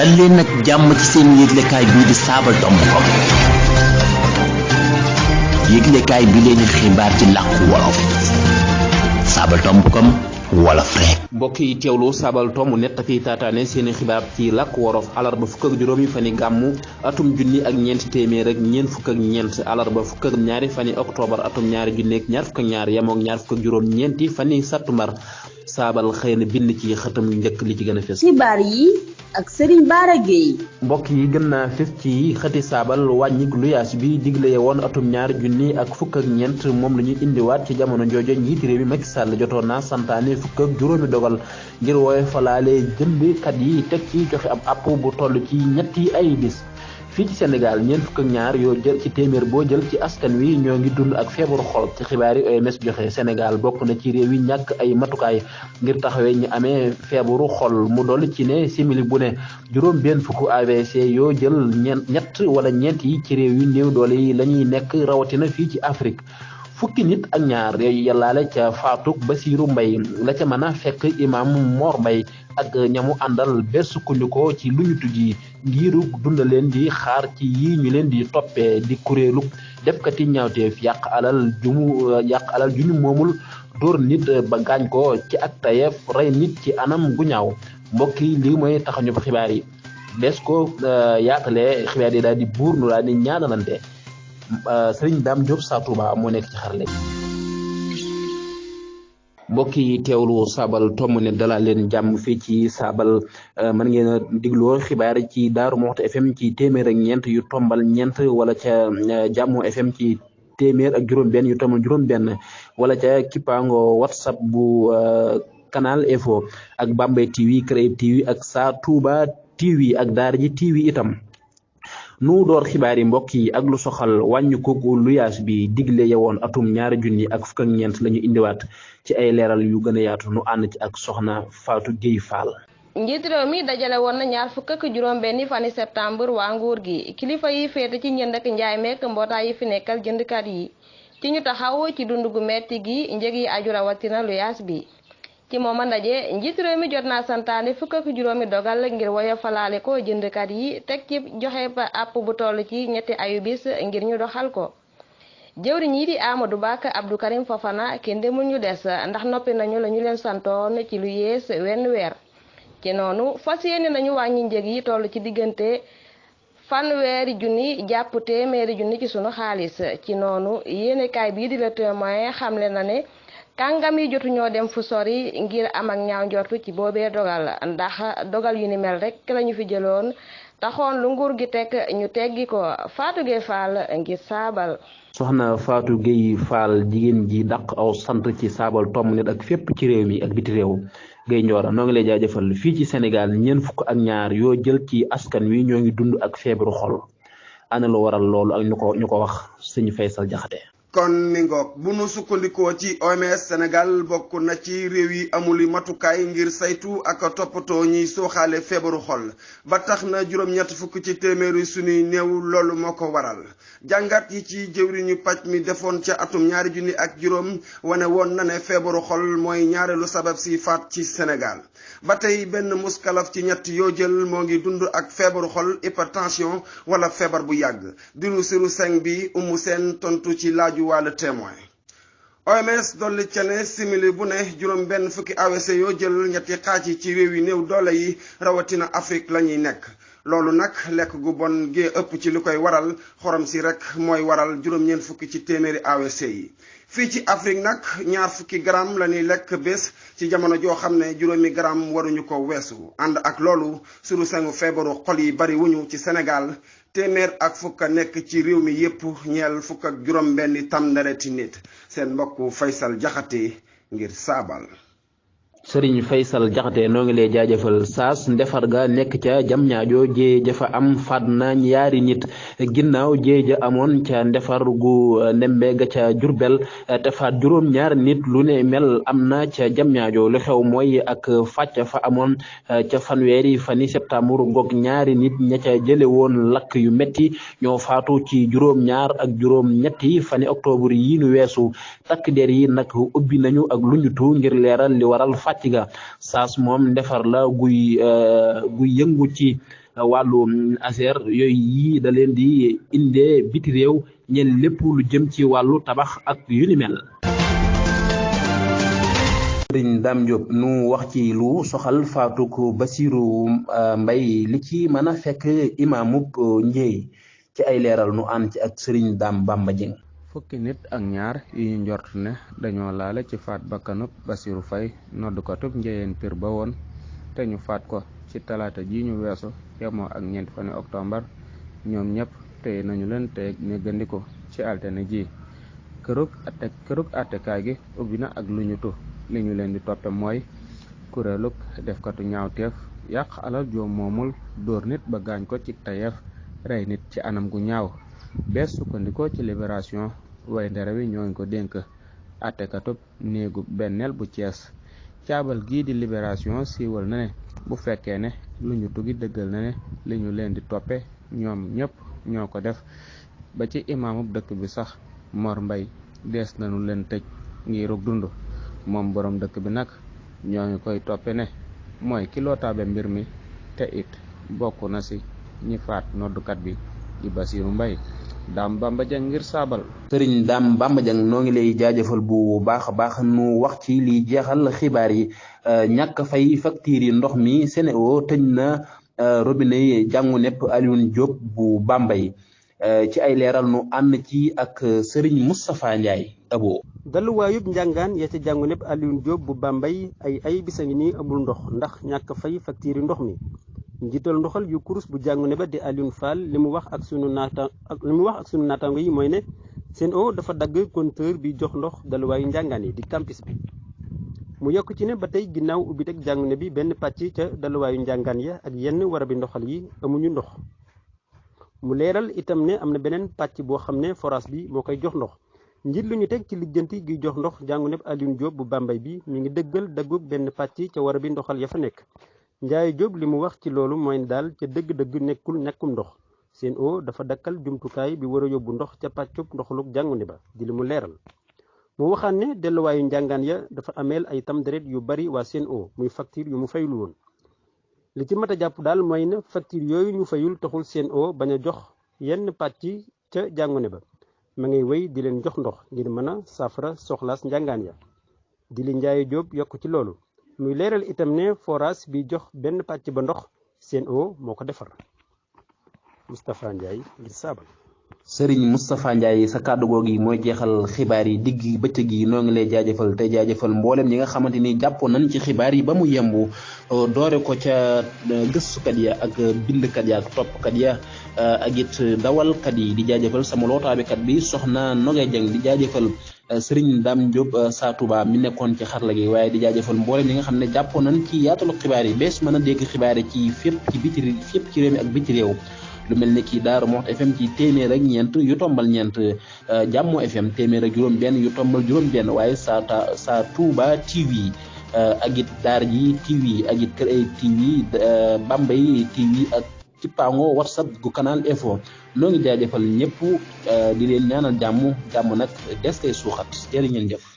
dal leen nag jàmm ci seen yëglekaay bii di Sabadombcom yëglekaay bi leen xibaar ci làkku wolof Sabadombcom wolof rek. mbokk yi teewlu Sabadombcom net fi taataane seen xibaar ci làkku wolof alarba fukk ak juróomi fani gàmmu atum junni ak ñeenti téeméer ak ñeent fukk ak ñeent alarba fukk ak ñaari fani octobre atum ñaari junni ak ñaar fukk ak ñaar yemook ñaar fukk ak juróom ñeenti fani sattumbar saabal xëy na bind ci xëtam njëkk li ci gën a fës. xibaar yi ak Serigne Bara Gueye. mbokk yi gën naa fës ci xëti saabal wàññi luyaas bi digle woon atum ñaari junni ak fukk ak ñeent moom la ñuy indiwaat ci jamono joojo njiiti réew mi Macky Sall jotoon naa santaane fukk ak juróomi dogal ngir woowe falaale jëndkat yi teg ci joxe ab app bu toll ci ñetti ay bis. fii ci Sénégal ñeent fukk ak ñaar yoo jël ci téeméer boo jël ci askan wi ñoo ngi dund ak feebaru xol ci xibaar yi OMS joxe Sénégal bokk na ci réew yi ñàkk ay matukaay ngir taxawee ñu amee feebaru xol mu dolli ci ne simili bu ne juróom benn fukk AVC yoo jël ñett wala ñeent yi ci réew yu néew doole yi la ñuy nekk rawatina fii ci Afrique. fukki nit ak ñaar yooyu yàllaale ca faatuk Basiiru Mbay la ca mën a fekk imam Mor Mbay ak ñamu àndal ba sukkandikoo ci lu ñu tujji ngiru dunda leen di xaar ci yi ñu leen di toppee di kuréelu defkati ñaawteef yàq alal ju ñu moomul dóor nit ba gaañ ko ci ak tayeef rey nit ci anam gu ñaaw mbokk yi lii mooy taxañu xibaar yi des ko yaatalee xibaar yi daal di buur nu daal di ñaanalante Sëriñ Dame Diop Sa Touba moo nekk ci xarale mbokk yi teewlu Sabadombcom ne dalal leen jàmm fii ci Sabal mën ngeen a digloo xibaar ci Daaru Muxti FM ci téeméer ak ñeent yu tombal ñeent wala ca Jàmmu FM ci téeméer ak juróom-benn yu tombal juróom-benn wala ca Kipango WhatsApp bu Canal Info ak Bambey TV Créib TV ak Sa Touba TV ak Daara ji TV itam. nu door xibaar yi mbokk yi ak lu soxal wàññi kooku luyaas bi digle yewoon atum ñaari junni ak fukk ak ñeent la ñu indiwaat ci ay leeral yu gën a yaatu nu ànd ci ak soxna Fatou Gueye Fall. njiit réew mi dajale woon na ñaar fukk ak juróom benni fani septembre waa nguur gi kilifa yi féete ci njënd ak njaay meek mbootaay yi fi nekkal jëndkat yi ci ñu taxaw ci dund gu metti gi njëg yi aju rawatina luyaas bi. ci mooma ndaje njiit réew mi jot naa santaane fukk ak juróomi dogal ngir woyo falaale ko jëndkat yi teg ci joxe app bu toll ci ñetti ayu bis ngir ñu doxal ko jëwriñ yi di Amadou Ba ak Abdou Karim Fofana kenn demul ñu des ndax noppi nañu la ñu leen santoon ci lu yées wenn weer ci noonu fas yéene nañu wàññi njëg yi toll ci diggante fanweeri junni jàpp téeméeri junni ci sunu xaalis ci noonu yéenekaay bii di Le Témoin xamle na ne kàngam yi jotu ñoo dem fu sori ngir am ak ñaaw njortu ci boobee dogal ndax dogal yu ni mel rek lañu fi jëloon taxoon lu nguur gi teg ñu teggi ko Fatou Gueye Fall ngir Sabal. soxna Fatou Gueye Fall jigéen ji dàq aw sant ci Sabadombcom nit ak fépp ci réew mi ak biti réew Gueye Ndiora noo ngi lay jaajëfal fii ci Sénégal ñeent fukk ak ñaar yoo jël ci askan wi ñoo ngi dund ak feebaru xol ana lu waral loolu ak ñu ko wax Sëñ Faysal Jaxate kon mi ngoog bu nu sukkandikoo ci OMS Sénégal bokk na ci réew yi amuli matukaay ngir saytu ak toppatoo ñiy sooxaale feebaru xol ba tax na juróom-ñett fukk ci téeméeri suñuy néew loolu moo ko waral jàngat yi ci jëwriñu paj mi defoon ca atum ñaari junni ak juróom wane woon na ne feebaru xol mooy ñaareelu sabab si faat ci Sénégal ba tey benn muskalaf ci ñett yoo jël moo ngi dund ak feebaru xol hypertension wala feebar bu yàgg diru siru seng bi umu seen tontu ci laaju waa Le Témoin OMS dolli ca ne simili bu ne juróom benn fukki AVC yoo jël ñetti xaaj yi ci réew yi néew doole yi rawatina Afrique la ñuy nekk loolu nag lekk gu bon gee ëpp ci li koy waral xorom si rek mooy waral juróom-ñeent fukki ci téeméeri AVC yi fii ci Afrique nag ñaar fukki gramme la ñuy lekk bés ci jamono joo xam ne juróomi gramme waruñu ko weesu ànd ak loolu suru sengu feebaru xol yi bari wuñu ci Sénégal téeméer ak fukk a nekk ci réew mi yépp ñeel fukk ak juróom benni tam ndareti nit seen mbokku Faysal Jaxate ngir Sabal. Sëriñ Faysal Jaxate noo ngi lay jaajëfal saas ndefar ga nekk ca jam ñaajo jee jafa am faat na ñaari nit ginnaaw jee ja amoon ca ndefar gu ndembe ga ca Jurbel te faat juróom ñaari nit lu ne mel am na ca jam ñaajo lu xew mooy ak fàcc fa amoon ca fanweeri fani septembre goog ñaari nit ña ca jële woon lakk yu metti ñoo faatu ci juróom ñaar ak juróom ñetti fani octobre yi nu weesu takk der yi nag ubbi nañu ak lu ñu tu ngir leeral li waral fàcc ga saas moom ndefar la guy yëngu ci wàllu ASER yooyu yi da leen di indee biti réew ñeen lépp lu jëm ci wàllu tabax ak yu ni mel. Sëriñ Dame Diop nu wax ci lu soxal faatuk Bassirou Mbaye li ci mën a fekk imaamub Ndiéye ci ay leeral nu ànd ci ak Sëriñ Dame Bamba Dieng. fukki nit ak ñaar yu ñu njort ne dañoo laale ci faat bakkanub Bassirou Faye noddukatub Ndiéyeen Pire ba woon te ñu faat ko ci talaata ji ñu weesu yemoo ak ñeenti fani octobre ñoom ñëpp tey nañu leen tey négandiku ci altine ji kërug attekaay gi ubbi na ak lu ñu tu li ñu leen di toppe mooy kuréelug defkatu ñaawteef yàq alal joo moomul dóor nit ba gaañ ko ci tayeef rey nit ci anam gu ñaaw bees sukkandikoo ci libération way ndere wi ñoo ngi ko dénk attekatub néegu benneel bu Cees caabal gii di libération siiwal na ne bu fekkee ne lu ñu tugi dëggal na ne li ñu leen di toppe ñoom ñëpp ñoo ko def ba ci imaamub dëkk bi sax Mor Mbay dees nañu leen tëj ngirug dund moom borom dëkk bi nag ñoo ngi koy toppe ne mooy kilotaabe mbir mi te it bokk na ci ñi faat noddukat bi di Bassirou Mbaye Dame Bamba Dieng ngir saabal. Sëriñ Dame Bamba Dieng noo ngi lay jaajëfal bu baax a baax nu wax ci li jeexal xibaar yi ñàkk fay facture yi ndox mi Sen'Eau tëj na robinet yi jàngu nepp Alioune Diop bu Bambey ci ay leeral nu ànd ci ak Serigne Moustapha Ndiaye abo dalluwaayub njàngaan ya ca jàngu nepp Alioune Diop bu Bambey ay bisa ngi nii amul ndox ndax ñàkk fay facture yi ndox mi njiital ndoxal yu kurus bu jàngu ne ba di Alioune Fall li mu wax ak sunu naataango yi mooy ne Sen'Eau dafa dagg compteur bi jox ndox dalluwaayu njàngaan yi di campus bi mu yokk ci ne ba tey ginnaaw ubbi teg jàngu ne bi benn pàcc ca dalluwaayu njàngaan ya ak yenn warabi ndoxal yi amuñu ndox mu leeral itam ne am na beneen pàcc boo xam ne forage bi moo koy jox ndox njiit lu ñu teg ci lijjanti gi jox ndox jàngu nepp Alioune Diop bu Bambey bi mi ngi dëggal daggug benn pàcc ca warabi ndoxal ya fa nekk Ndiaye Diop li mu wax ci loolu mooy daal ca dëgg-dëgg nekkul ñàkkum ndox Sen'Eau dafa dakkal jumtukaay bi war a yóbbu ndox ca pàccub ndoxalug jàngu ne ba di li mu leeral mu waxaan ne delluwaayu njàngaan ya dafa ameel ay tam deret yu bari waa Sen'Eau muy facture yu mu fayul woon li ci mat a jàpp daal mooy ne facture yooyu ñu fayul taxul Sen'Eau bañ a jox yenn pàcc ca jàngu ne ba ma ngay wéy di leen jox ndox ngir mën a saafara soxlaas njàngaan ya di li Ndiaye Diop yokk ci loolu muy leeral itam ne forage bi jox benn pàcc ba ndox Sen'Eau moo ko defar Moustapha Ndiaye ngir saabal. Serigne Moustapha Ndiaye sa kàddu googu yi mooy jeexal xibaar yi digg bëccëg yi noo ngi lay jaajëfal te jaajëfal mboolem ñi nga xamante ni jàppoon nañ ci xibaar yi ba mu yembu doore ko ca gëstukat ya ak bindkat ya ak toppkat ya ak it dawalkat yi di jaajëfal sama lootaabekat bi soxna Nogay Dieng di jaajëfal Serigne Dame Diop saa Touba mi nekkoon ci xarala gi waaye di jaajëfal mboolem ñi nga xam ne jàppoon nañ ci yaatalu xibaar yi bees mën a dégg xibaar yi ci fépp ci réew mi ak biti réew lu mel ni ki Daaru Muxti FM ci téeméer ak ñeent yu tombal ñeent Jàmmo FM téeméer ak juróom benn yu tombal juróom benn waaye saa Touba TV ak it Daara ji TV ak it Kër Ayib TV Bambey TV ak ci Pango WhatsApp gu Canal Info noo ngi jaajëfal ñëpp di leen ñaanal jàmm nag des koy suuxat jërë ngeen jëf